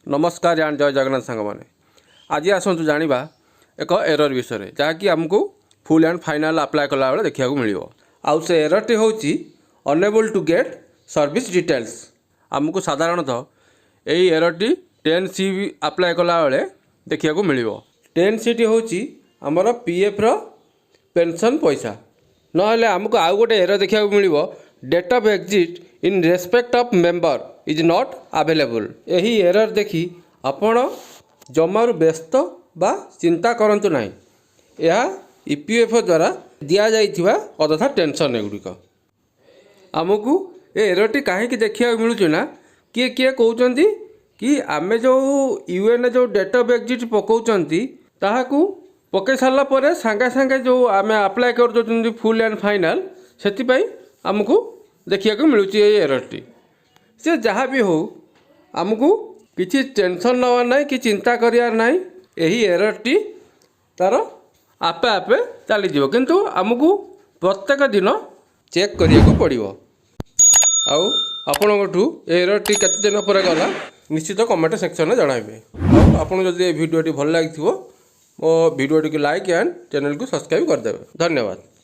ନମସ୍କାର ଆଣ୍ଡ ଜୟ ଜଗନ୍ନାଥ ସାଙ୍ଗମାନେ। ଆଜି ଆସନ୍ତୁ ଜାଣିବା ଏକ ଏରର୍ ବିଷୟରେ, ଯାହାକି ଆମକୁ ଫୁଲ୍ ଆଣ୍ଡ ଫାଇନାଲ୍ ଆପ୍ଲାଏ କଲାବେଳେ ଦେଖିବାକୁ ମିଳିବ। ଆଉ ସେ ଏରର୍ଟି ହେଉଛି ଅନଏବୁଲ୍ ଟୁ ଗେଟ୍ ସର୍ଭିସ୍ ଡିଟେଲ୍ସ। ଆମକୁ ସାଧାରଣତଃ ଏହି ଏରର୍ଟି 10C apply କଲାବେଳେ ଦେଖିବାକୁ ମିଳିବ। 10Cଟି ହେଉଛି ଆମର ପିଏଫ୍ର ପେନସନ୍ ପଇସା। ନହେଲେ ଆମକୁ ଆଉ ଗୋଟେ ଏରର୍ ଦେଖିବାକୁ ମିଳିବ, "Date of exit in respect of member is not available." ଏହି ଏରର୍ ଦେଖି ଆପଣ ଜମାରୁ ବ୍ୟସ୍ତ ବା ଚିନ୍ତା କରନ୍ତୁ ନାହିଁ। ଏହା ଇପିଏଫ୍ଓ ଦ୍ୱାରା ଦିଆଯାଇଥିବା ଅଯଥା ଟେନସନ୍ ଏଗୁଡ଼ିକ। ଆମକୁ ଏ ଏରର୍ଟି କାହିଁକି ଦେଖିବାକୁ ମିଳୁଛି ନା, କିଏ କିଏ କହୁଛନ୍ତି କି ଆମେ ଯେଉଁ ୟୁଏଏନ୍, ଯେଉଁ ଡେଟ୍ ଅଫ୍ ଏକ୍ଜିଟ୍ ପକାଉଛନ୍ତି, ତାହାକୁ ପକାଇ ସାରିଲା ପରେ ସାଙ୍ଗେ ସାଙ୍ଗେ ଯେଉଁ ଆମେ ଆପ୍ଲାଏ କରିଦେଉଛନ୍ତି ଫୁଲ୍ ଆଣ୍ଡ ଫାଇନାଲ୍, ସେଥିପାଇଁ ଆମକୁ ଦେଖିବାକୁ ମିଳୁଛି ଏଇ ଏରର୍ଟି। ସେ ଯାହା ବି ହେଉ, ଆମକୁ କିଛି ଟେନସନ୍ ନେବାର ନାହିଁ କି ଚିନ୍ତା କରିବାର ନାହିଁ। ଏହି ଏରର୍ଟି ତା'ର ଆପେ ଆପେ ଚାଲିଯିବ, କିନ୍ତୁ ଆମକୁ ପ୍ରତ୍ୟେକ ଦିନ ଚେକ୍ କରିବାକୁ ପଡ଼ିବ। ଆଉ ଆପଣଙ୍କଠୁ ଏ ଏରର୍ଟି କେତେ ଦିନ ପରେ ଗଲା, ନିଶ୍ଚିତ କମେଣ୍ଟ ସେକ୍ସନରେ ଜଣାଇବେ। ଆଉ ଆପଣଙ୍କୁ ଯଦି ଏ ଭିଡ଼ିଓଟି ଭଲ ଲାଗିଥିବ, ମୋ ଭିଡ଼ିଓଟିକୁ ଲାଇକ୍ ଆଣ୍ଡ ଚ୍ୟାନେଲକୁ ସବସ୍କ୍ରାଇବ୍ କରିଦେବେ। ଧନ୍ୟବାଦ।